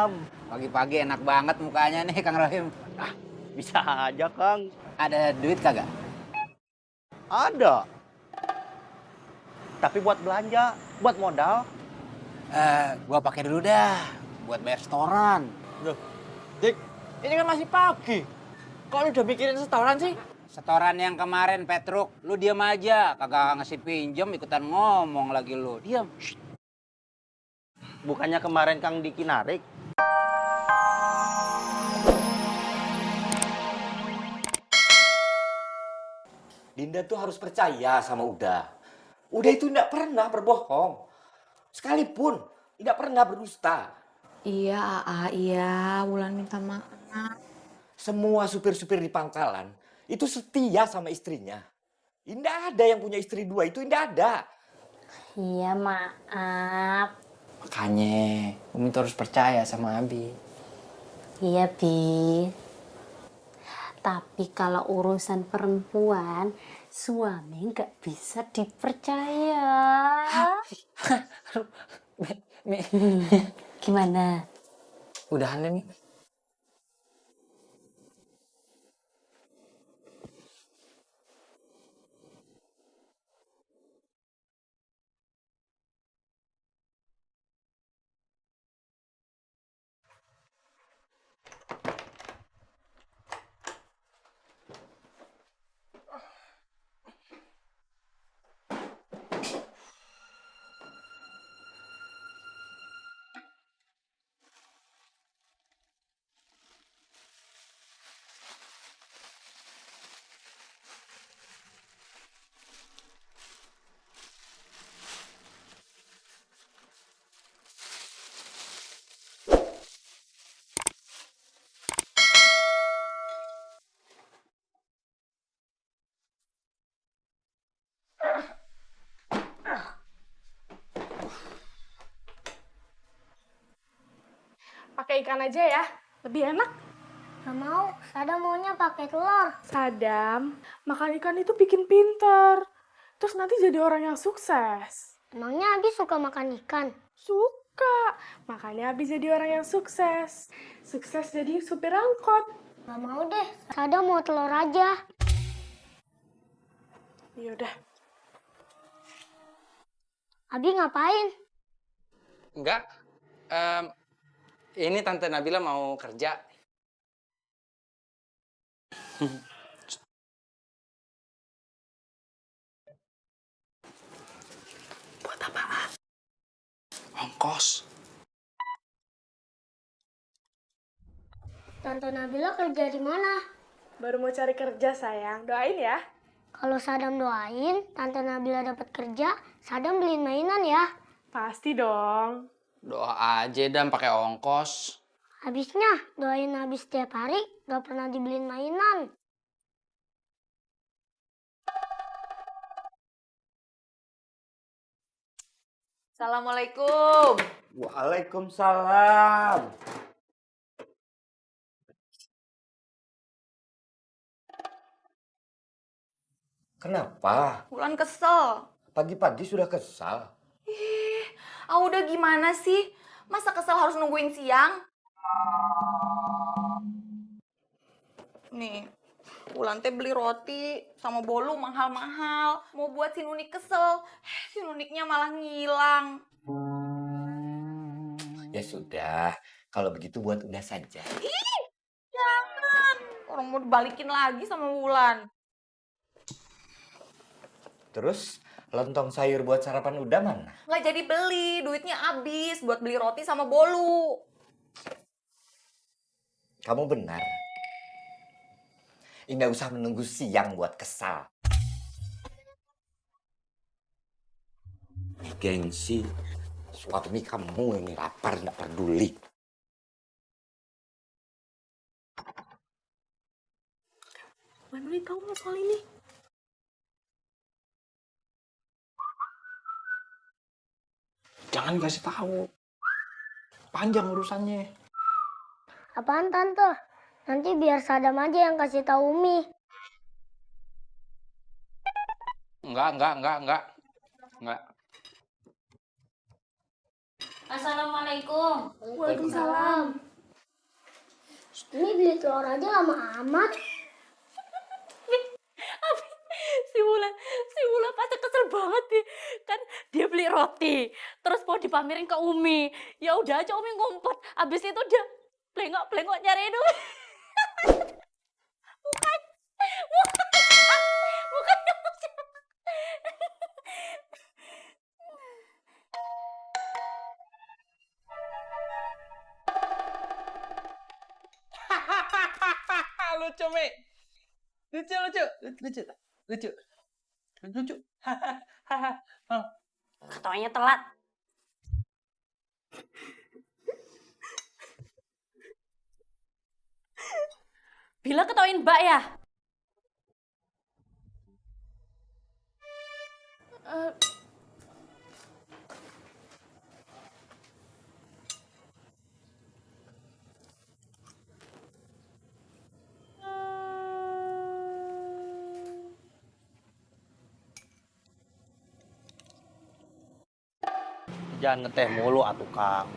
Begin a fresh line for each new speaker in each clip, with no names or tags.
Salam.
Pagi-pagi enak banget mukanya nih Kang Rohim.
Bisa aja, Kang.
Ada duit kagak?
Ada. Tapi buat belanja, buat modal.
Gua pakai dulu dah buat bayar setoran.
Loh, Dik, ini kan masih pagi. Kok lu udah mikirin setoran sih?
Setoran yang kemarin Petruk, lu diam aja, kagak ngasih pinjem ikutan ngomong lagi lu. Diam.
Bukannya kemarin Kang Diki narik.
Dinda tuh harus percaya sama Uda. Uda itu tidak pernah berbohong. Sekalipun tidak pernah berdusta.
Iya, Aa, iya. Wulan minta maaf.
Semua supir-supir di pangkalan itu setia sama istrinya. Tidak ada yang punya istri dua, itu tidak ada.
Iya, maaf.
Makanya, Umi tuh harus percaya sama Abi.
Iya, Bi. Tapi kalau urusan perempuan, suami nggak bisa dipercaya.
Mi,
Gimana?
udahan deh, Mi.
Pakai ikan aja ya, lebih enak.
Gak mau, Sadam maunya pakai telur.
Sadam, makan ikan itu bikin pinter. Terus nanti jadi orang yang sukses.
Emangnya Abi suka makan ikan?
Suka, makanya Abi jadi orang yang sukses. Sukses jadi supir angkot.
Gak mau deh, Sadam mau telur aja.
Yaudah.
Abi ngapain?
Enggak. Ini Tante Nabila mau kerja. Buat apaan? Ongkos.
Tante Nabila kerja di mana?
Baru mau cari kerja sayang, doain ya.
Kalau Sadam doain, Tante Nabila dapat kerja, Sadam beliin mainan ya.
Pasti dong.
Doa aja dan pakai ongkos.
Habisnya, doain habis setiap hari, gak pernah dibeliin mainan.
Assalamualaikum.
Waalaikumsalam. Kenapa?
Wulan kesel.
Pagi-pagi sudah kesal.
Udah gimana sih? Masa kesel harus nungguin siang? Nih, Wulan teh beli roti sama bolu mahal-mahal. Mau buat si Nunik kesel. Si Nuniknya malah ngilang.
Ya sudah, kalau begitu buat Uda saja.
Jangan. Orang mau dibalikin lagi sama Wulan.
Terus, lontong sayur buat sarapan Uda mana?
Nggak jadi beli, duitnya habis buat beli roti sama bolu.
Kamu benar. Tidak usah menunggu siang buat kesal. Gengsi. Suami kamu ini lapar, tidak peduli.
Mbak Nuni tahu nggak soal ini?
Jangan kasih tahu. Panjang urusannya.
Apaan Tante? Nanti biar Sadam aja yang kasih tahu Umi.
Enggak.
Assalamualaikum.
Waalaikumsalam.
Ini beli telur aja lama amat.
Si Wulan pasti kesel banget nih. Kan dia beli roti, terus mau dipamerin ke Umi. Ya udah aja Umi ngumpet. Abis itu dia plengok-plengok nyariin Umi. Bukan. Bukan.
Lucu, Mi. Lucu.
Ketawanya telat. Bila ketawain Mbak ya?
Jangan ngeteh mulu atuh Kang.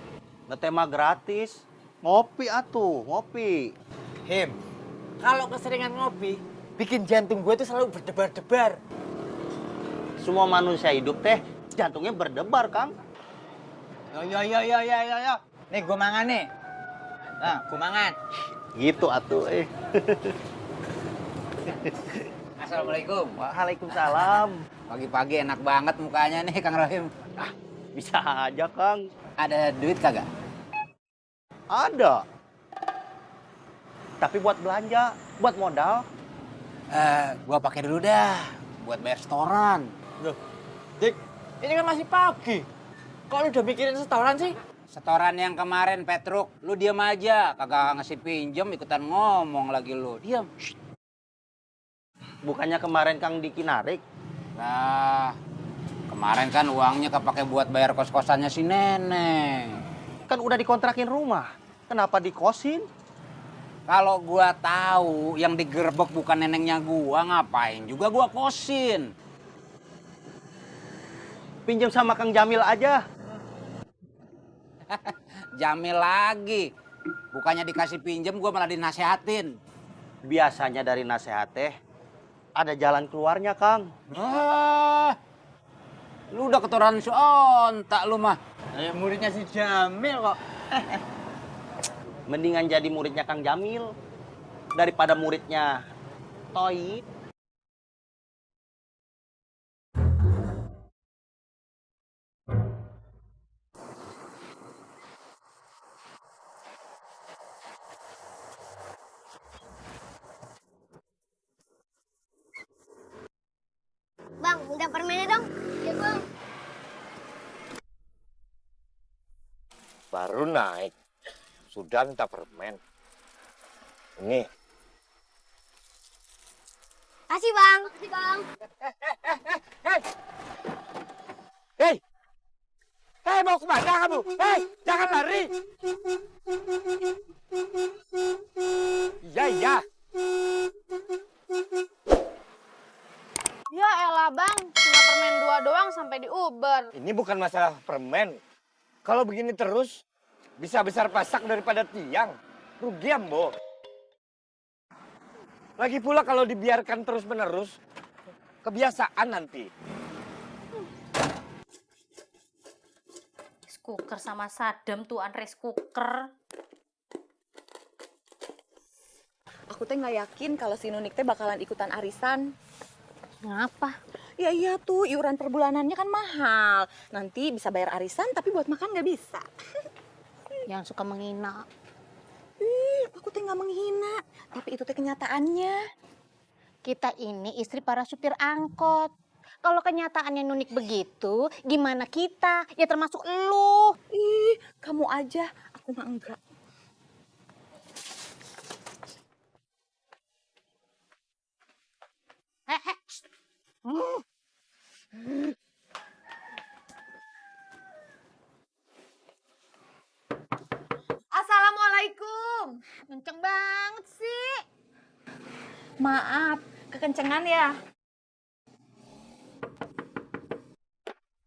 Ngeteh mah gratis. Ngopi atuh, ngopi.
Him, kalau keseringan ngopi, bikin jantung gue tuh selalu berdebar-debar.
Semua manusia hidup teh jantungnya berdebar, Kang.
Yo. Nih, gue mangan nih. Nah, gue mangan.
Gitu atuh
Assalamualaikum.
Waalaikumsalam.
Pagi-pagi enak banget mukanya nih Kang Rohim.
Bisa aja, Kang.
Ada duit kagak?
Ada. Tapi buat belanja, buat modal.
Gua pakai dulu dah buat bayar setoran.
Loh, Dik, ini kan masih pagi. Kok lu udah mikirin setoran sih?
Setoran yang kemarin Petruk, lu diam aja, kagak ngasih pinjem, ikutan ngomong lagi lu. Diam.
Bukannya kemarin Kang Diki narik?
Nah, kemarin kan uangnya kepake buat bayar kos-kosannya si Nenek.
Kan udah dikontrakin rumah. Kenapa dikosin?
Kalau gua tahu yang digerebek bukan neneknya gua, ngapain juga gua kosin.
Pinjam sama Kang Jamil aja.
Jamil lagi. Bukannya dikasih pinjem, gua malah dinasehatin.
Biasanya dari nasihat teh ada jalan keluarnya, Kang.
Lu udah keturunan si Ontak lu mah.
Muridnya si Jamil kok.
Mendingan jadi muridnya Kang Jamil daripada muridnya Toy.
Bang, minta permennya dong. Ya, Bang.
Baru naik, sudah minta permen. Ini.
Kasih, Bang. Kasih, Bang.
Hei, mau kemana kamu? Hei, jangan lari. Iya.
Ya elah bang, cuma permen 2 doang sampai di Uber.
Ini bukan masalah permen. Kalau begini terus, bisa besar pasak daripada tiang. Rugi, Ambo. Lagi pula kalau dibiarkan terus-menerus, kebiasaan nanti.
Rice cooker sama Sadam tuh rice cooker.
Aku teh nggak yakin kalau si Nunik teh bakalan ikutan arisan.
Ngapa?
Ya iya tuh, iuran per bulanannya kan mahal. Nanti bisa bayar arisan tapi buat makan nggak bisa.
Yang suka menghina.
Aku teh nggak menghina, tapi itu teh kenyataannya.
Kita ini istri para supir angkot. Kalau kenyataannya Nunik begitu, gimana kita? Ya termasuk elu.
Ih, kamu aja, aku mah enggak. Assalamualaikum.
Kenceng banget sih.
Maaf, kekencengan ya.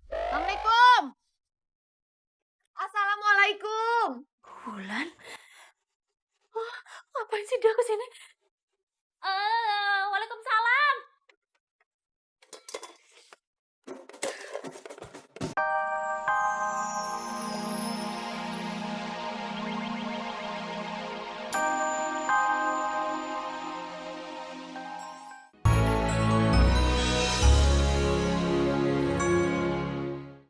Assalamualaikum. Wulan? Oh, ngapain sih dia kesini?